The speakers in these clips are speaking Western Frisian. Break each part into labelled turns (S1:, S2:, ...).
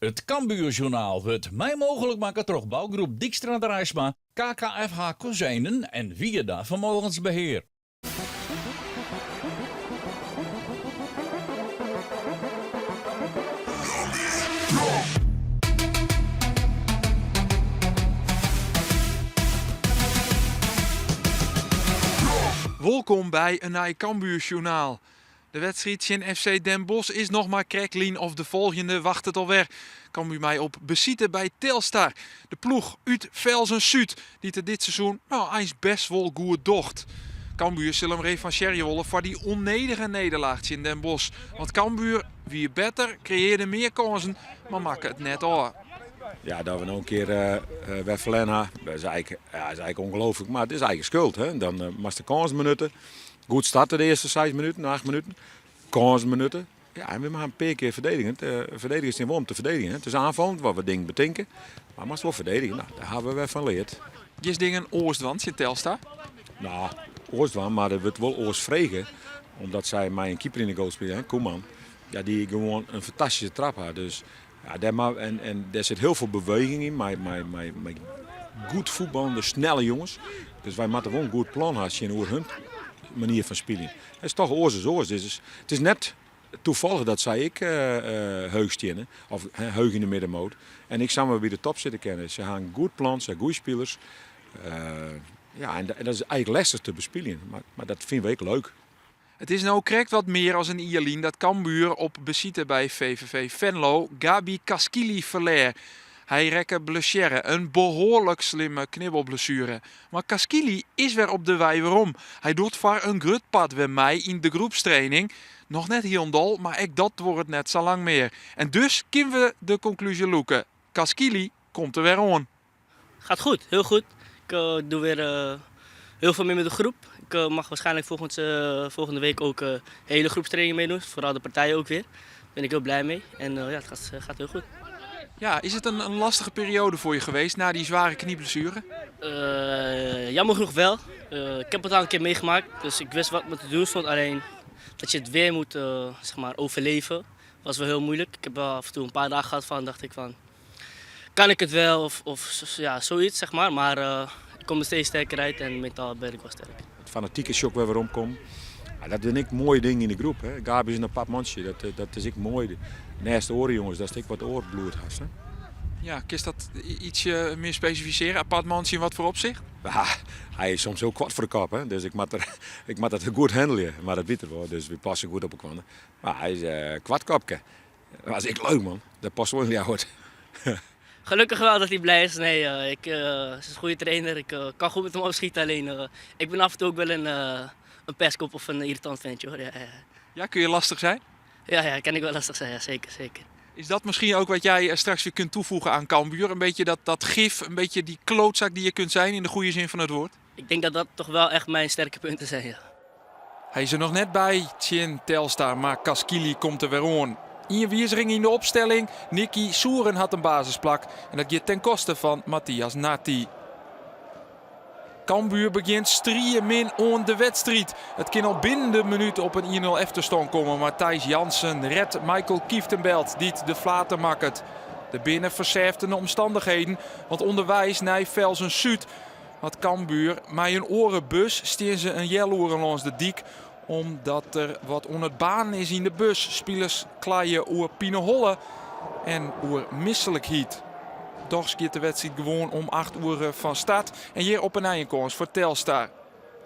S1: It Cambuurjournaal wurdt mei mooglik makke troch bougroep Dykstra Draisma, KKFH Kozijnen en Wierda Vermogensbeheer.
S2: Wolkom by in nij Cambuursjoernaal. De wedstriid tsjin FC Den Bosch is noch mar krekt lyn of de folgjende wachtet alwer. Cambuur mei op besite by Telstar, de ploech út Velsen-Súd, dy't it dit seizoen no eins best wol goed docht. Cambuur sil him revansearje wolle foar dy ûnnedige nederlaach tsjin Den Bosch. Want Cambuur wie better, kreëarde mear kânsen, mar makke it net ôf.
S3: Ja, dat we no in kear wer ferlern ha, dat is eigentlik, ja, is eigentlik ongelooflijk. Mar it is eigen skuld. Hè? Dan moatst de kânsen benutte. Goed starten de earste 6 minuten, 8 minuten. Kânsen benutte. Ja, en we moatte in pear kear verdedigen. Verdedigers zijn wol om te verdedigen. Het is aanvallend, wat we dingen betinken. Maar moatst wol ferdedigje. Nou, dêr hawwe we wer fan leard.
S2: Giest dingen oars dwaan tsjin Telstar?
S3: Nou, oars dwaan, mar der wurdt wol oars frege. Omdat sy mei in keeper yn de goal spylje, hè, Koeman. Ja, dy't gewoan in fantastyske trap hat. Dus ja, dêr mar, en dêr sit hiel folle beweging yn mei, mei, mei, mei goed fuotballende, snelle jonges. Dus wy moatte wol in goed plan ha tsjinoer hun manier fan spyljen. It is toch oars as oars. Dus it is net toevallig dat sy ek heech steane, of heech yn de middenmoot. En ek samar by de top sitte kinne. Se ha in goed plan, se ha goede spilers. Ja, en dat is eigentlik lestich te bespyljen, mar dat fine we ek leuk.
S2: It is no krekt wat mear as in jier lyn dat Cambuur op besite by VVV Venlo Gabi Caschili ferlear. Hy rekke blessearre, in behoarlik slimme knibbelblessuere. Mar Caschili is wer op de wei werom. Hy docht foar in grut part wer mei yn de groepstraining. Noch net hielendal, mar ek dat duorret net sa lang mear. En dus kinne we de konklúzje lûke, Caschili komt der wer oan.
S4: Gaat goed, heel goed. Ik doe weer heel veel mee met de groep. Ik mag waarschijnlijk volgend, volgende week ook hele groepstraining meedoen. Vooral de partijen ook weer. Daar ben ik heel blij mee. En ja, het gaat, gaat heel goed.
S2: Ja, is het een lastige periode voor je geweest na die zware knieblessure?
S4: Jammer genoeg wel. Ik heb het al een keer meegemaakt, dus ik wist wat me te doen stond. Alleen dat je het weer moet zeg maar, overleven, was wel heel moeilijk. Ik heb wel af en toe een paar dagen gehad van, dacht ik van, kan ik het wel of, of ja, zoiets, zeg maar. Maar ik kom er steeds sterker uit en mentaal ben ik wel sterk.
S3: Het fanatieke shock wer weromkomt. Ja, dat bin ek moaie dingen yn de groep. Hè. Gabi is in apart mantsje, dat is ek moai. Neist de oare jonges, datst ek wat oar bloed hast. Hè.
S2: Ja, kinst dat ietsje mear spesifisearje? Apart mantsje yn wat foar opsicht?
S3: Ja, hy is soms hiel koart foar de kop, hè. Dus ik moat, ik moat dat goed handelje. Mar dat wit er wol, dus wy passe goed op elkoar. Mar hy is in koart kopke. Dat is ek leuk, man. Dat past wol yn Ljouwert.
S4: Gelukkig wel dat hij blij is. Nee, ik, is een goede trainer. Ik kan goed met hem opschieten. Alleen ik ben af en toe ook wel een pestkop of een irritant ventje, hoor. Ja, ja.
S2: Ja, kun je lastig zijn?
S4: Ja, ja, kan ik wel lastig zijn. Ja, zeker, zeker.
S2: Is dat misschien ook wat jij straks weer kunt toevoegen aan Cambuur? Een beetje dat gif, een beetje die klootzak die je kunt zijn in de goede zin van het woord?
S4: Ik denk dat dat toch wel echt mijn sterke punten zijn, ja.
S2: Hy is der noch net by tsjin Telstar, mar Caschili komt der wer oan. Ien wiziging yn de opstelling, Nicky Souren hat in basisplak en dat giet ten koste fan Matthias Nartey. Cambuur begjint striemin oan de wedstriid. It kin al binnen de minút op in 1-0 efterstân komme, mar Thijs Jansen redt Maikel Kieftenbeld dy't de flater makket. Der binne fersêftende omstannichheden, want ûnderweis nei Velsen-Súd Moat Cambuur mei in oare bus stean se in healoere lâns de dyk omdat der wat oan it baarnen is yn de bus. Spilers kleie oer pineholle en oer mislikheid. Dochs giet de wedstriid gewoan om 8 oere fan start en hjir op 'e nij in kâns foar Telstar.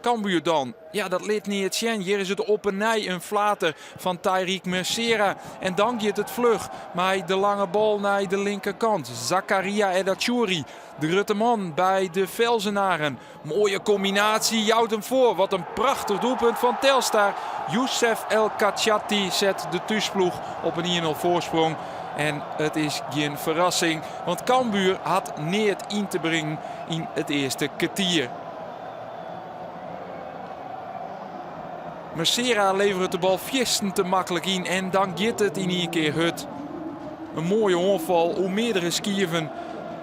S2: Cambuur dan, ja dat lit neat sjen. Hjir is it op 'e nij in flater fan Tyrick Mercera. En dan giet it fluch mei de lange bal nei de linkerkant. Zakaria Eddahchouri De grutte man by de Velsenaren. Moaie kombinaasje, jout him foar. Wat in prachtich doelpunt fan Telstar. Youssef El Kachati set de thúsploech op in 1-0 foarsprong. En it is gjin ferrassing, want Cambuur hat neat yn te bringen yn it earste kertier. Mercera leveret de bal fierstente maklik yn en dan giet it yn ien kear hurd. In moaie oanfal oer meardere skiven,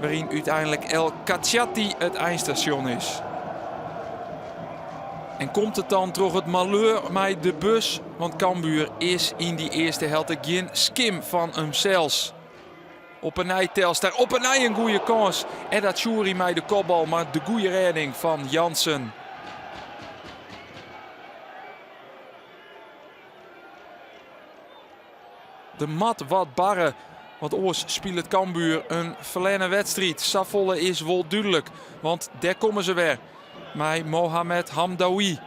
S2: wêryn úteinlik El Kachati it einstasjon is. En komt it dan troch it maleur mei de bus, want Cambuur is yn dy earste helte gjin skim fan himsels. Op 'e nij Telstar, op 'e nij in goede kâns. Eddahchouri mei de kopbal, mar de goede rêding fan Jansen. Der moat wat barre, want oars spilet Cambuur in ferlerne wedstriid. Safolle is wol dúdlik, want dêr komme se wer mei Mohamed Hamdaoui.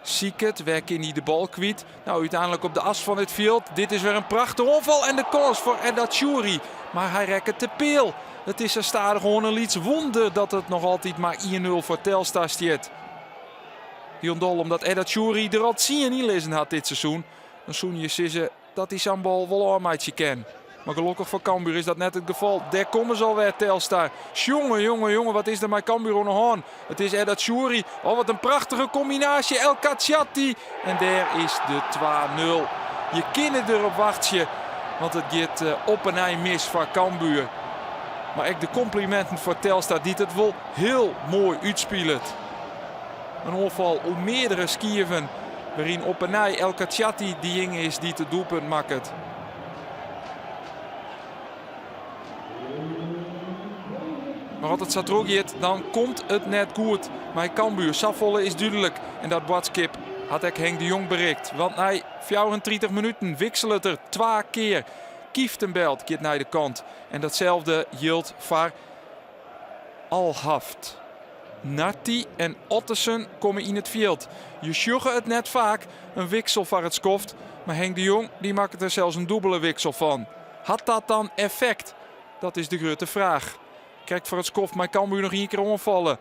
S2: Siket, wêr kin hy de bal kwyt? No, úteinlik op de as fan it fjild. Dit is wer in prachtige oanfal en de kâns foar Eddahchouri. Mar hy rekket de peal. It is sa stadichoan in lyts wûnder dat it noch altyd mar 1-0 foar Telstar stiet. Hielendal omdat Eddahchouri der al tsien yn lizzen hat dit seizoen. Dan soene je sizze dat hy sa'n bal wol ôfmeitsje kin. Mar gelokkich foar Cambuur is dat net it gefal. Dêr komme se alwer, Telstar. Sjonge, jonge, jonge, wat is der mei Cambuur oan 'e hân? It is Eddahchouri. Oh, wat in prachtige kombinaasje. El Kachati. En dêr is de 2-0. Je kinne derop wachtsje, want it giet op 'e nij mis foar Cambuur. Mar ek de kompliminten foar Telstar, dy't it wol hiel moai útspilet. In oanfal oer meardere skiven, wêryn op 'e nij El Kachati dejinge is dy't it doelpunt makket. Mar as it sa trochgiet, dan komt it net goed mei Cambuur. Safolle is dúdlik en dat boadskip hat ek Henk de Jong berikt. Want nei 34 minuten wikselet er twa kear. Kieftenbeld giet nei de kant en datselde jildt foar Alhaft. Nartey en Ottesen komme yn it fjild. Je sjogge it net faak, in wiksel foar it skoft, mar Henk de Jong dy makket der sels in dûbele wiksel fan. Hat dat dan effekt? Dat is de grutte fraach. Krekt foar it skoft mei Cambuur noch ien kear oanfalle.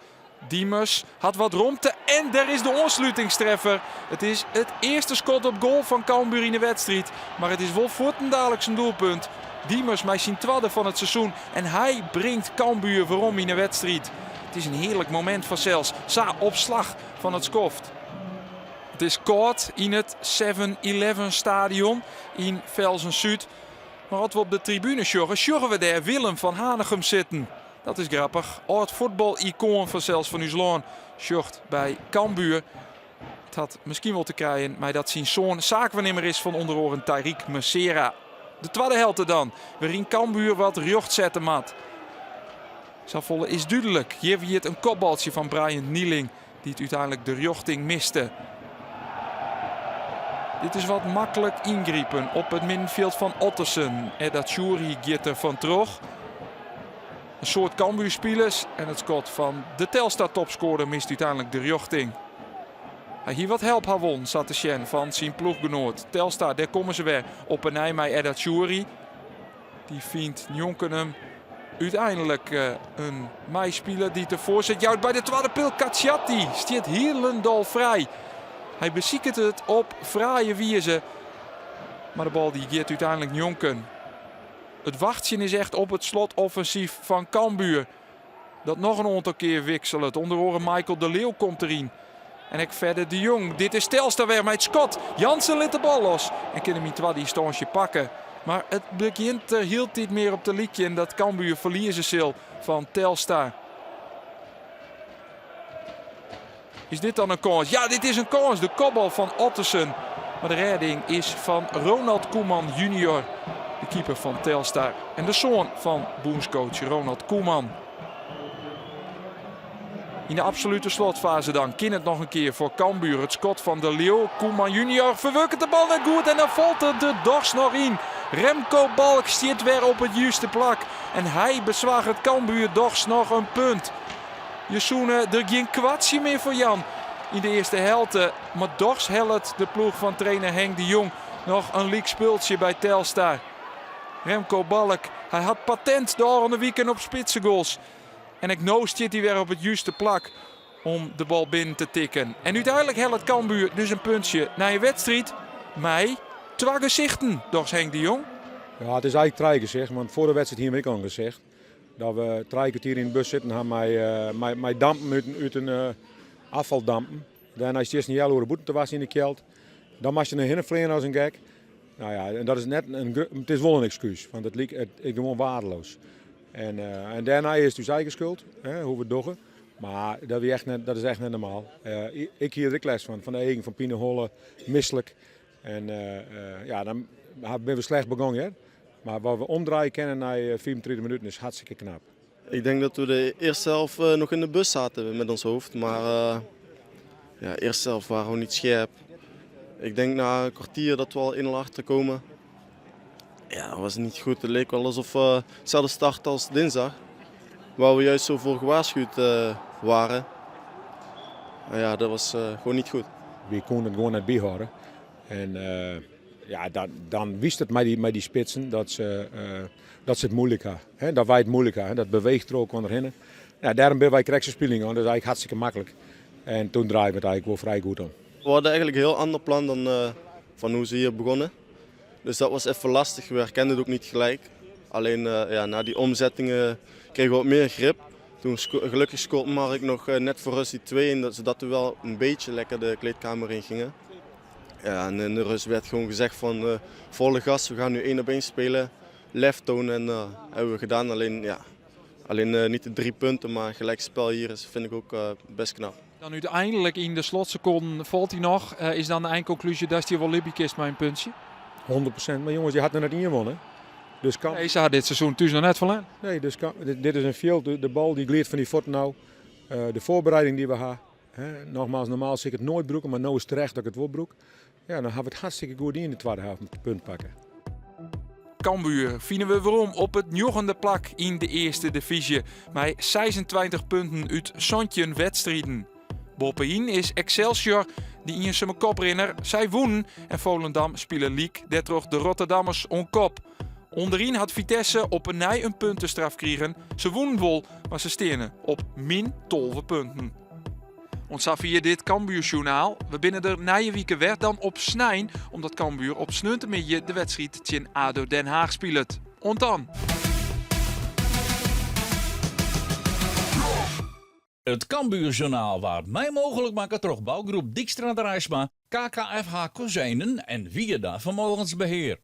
S2: Diemers hat wat romte en der is de oanslutingstreffer. It is it earste skot op goal fan Cambuur yn de wedstriid, mar it is wol fuortendaliks in doelpunt. Diemers mei syn twadde fan it seizoen en hy bringt Cambuur werom yn de wedstriid. It is in hearlik momint fansels, sa op slach fan it skoft. It is kâld yn it 7-Eleven stadion yn Velsen-Súd. Mar as we op de tribune sjogge, sjogge we dêr Willem van Hanegem sitten. Dat is grappich. Ald fuotbalikoan fansels fan ús lân sjocht by Cambuur. It hat miskien wol te krijen mei dat syn soan saakwaarnimmer is fan ûnder oaren Tarik Mercera. De twadde helte dan, wêryn Cambuur wat rjocht sette moat. Safolle is dúdlik. Hjir wie it in kopbaltsje fan Brian Nieling dy't úteinlik de rjochting miste. Dit is wat maklik yngripen op it middenfjild fan Ottesen. Eddahchouri giet der fan troch. In soad Cambuurspilers en it skot fan de Telstar topskoarder mist úteinlik de rjochting. Hy hie wat help ha wollen, sa te sjen, fan syn ploechgenoat. Telstar, dêr komme se wer op 'e nij mei Eddahchouri. Dy fynt njonken him úteinlik in meispiler dy't de foarset jout by de twadde peal. Kachati stiet hielendal frij. Hy besiket it op fraaie wize, mar de bal dy giet úteinlik njonken. It wachtsjen is echt op it slotoffensyf fan Cambuur. Dat noch in oantal kear wikselet. Under oare Michael de Leeuw komt deryn. En ek Fedde de Jong. Dit is Telstar wer mei it skot. Jansen lit de bal los en kin him yn twadde ynstânsje pakke. Mar it begjint der hieltyd mear op te lykjen dat Cambuur ferlieze sil fan Telstar. Is dit dan in kâns? Ja, dit is in kâns. De kopbal fan Ottesen. Mar de rêding is fan Ronald Koeman junior, de keeper fan Telstar en de soan fan bûnscoach Ronald Koeman. Yn de absolute slotfaze dan kin it noch in kear foar Cambuur. It skot fan De Leeuw. Koeman junior ferwurket de bal net goed en dan falt er der dochs noch yn. Remco Balk stiet wer op it juste plak en hy besoarget Cambuur dochs noch in punt. Je soene der gjin kwartsje mear foar jaan yn de earste helte, mar dochs hellet de ploech fan trainer Henk de Jong noch in lyk spultsje by Telstar. Remco Balk, hy hat patent de ôfrûne wiken op spitsegoals. En ek no stiet hy wer op it juste plak om de bal binnen te tikken. En úteinlik hellet Cambuur dus in puntsje nei in wedstriid mei twa gesichten, dochs Henk de Jong?
S3: Ja, it is eigentlik trije gesichten, want foar de wedstriid hiene we ek al in gesicht. Dat we trije kwartier yn de bus sitten ha mei, mei dampen út in ôffaldampen. Dêrnei stiest in healoere bûten te wassen yn de kjeld. Dan moatst je nei hinne fleane as in gek. Nou ja, en dat is net in, it is wol in ekskús, want it liket it is gewoan waardeloos. En, uh, en dêrnei is it ús eigen skuld, hè, hoe't we it dogge. Mar dat, wie echt net, dat is echt net normaal. Uh, ik hie der ek lêst fan, fan de eagen, fan pineholle, mislik. En uh, ja, dan binne we slecht begongen. Hè. Mar wat we omdraaie kinne nei 35 minuten is hartstikke knap.
S5: Ik denk dat we de eerste helft eh, nog in de bus zaten met ons hoofd. Maar uh, ja, eerste helft waren we niet scherp. Ik denk na een kwartier dat we al 1-0 achter komen. Ja, dat was niet goed. Het leek wel alsof we hetzelfde start als dinsdag. Waar we juist zo voor gewaarschuwd uh, waren. Maar ja, dat was uh, gewoon niet goed.
S3: We koenen it gewoan net byhâlde. En uh, ja, dan, dan wist it mei dy, mei dy spitsen dat se, uh, dat se it muoilik ha. Hè, dat wy it muoilik ha. Dat beweecht der ek ûnderhinne. Ja, dêrom binne wy krekt sa'n spiling oan. Dat is eigentlik hartstikke maklik. En doe draaide we it eigentlik wol frij goed om.
S5: We hadden eigenlijk een heel ander plan dan uh, van hoe ze hier begonnen. Dus dat was even lastig. We herkenden het ook niet gelijk. Alleen uh, ja, na die omzettingen kregen we wat meer grip. Toen sco gelukkig scoort Mark nog uh, net voor rust die 2-1, zodat we wel een beetje lekker de kleedkamer in gingen. Ja, en in de rust werd gewoon gezegd van uh, volle gas, we gaan nu 1 op 1 spelen. Lef tonen en dat hebben we gedaan. Alleen, ja, alleen uh, niet de drie punten, maar gelijk spel hier is, vind ik ook uh, best knap.
S2: Dan úteinlik yn de slotsekonde falt hy noch. Uh, is dan de einkonklúzje dat hy wol libje kinst mei in puntsje?
S3: 100%. Mar jonges, je hat noch net ien wûn. Dus kan...
S2: Nee, se ha dit seizoen thús noch net ferlern.
S3: Nee, dus kan, dit, dit is in fjild. De, de bal dy glydt fan dy fuotten no. Uh, de foarbereiding dy't we ha. Hè, nogmaals, normaal sil ik it noait brûke, mar no is terecht dat ik it wol brûk. Ja, dan ha we it hartstikke goed yn de twadde helte in punt pakke.
S2: Cambuur fine we werom op it njoggende plak yn de earste divyzje mei 26 punten út 17 wedstriden. Boppe-yn is Excelsior de iensume koprinner. Sy wûnen en Volendam spile lyk, dêrtroch de Rotterdammers oan kop. Underyn hat Vitesse op 'e nij in puntestraf krigen. Se wûnen wol, mar se steane op min 12 punten. Oant safier dit Cambuursjoernaal. We binne der nije wike wer dan op snein, omdat Cambuur op sneontemiddei de wedstriid tsjin ADO Den Haag spilet. Oant dan!
S1: It Cambuurjournaal waard mei mooglik makke troch bougroep Dykstra Draisma, KKFH Kozijnen en Wierda Vermogensbeheer.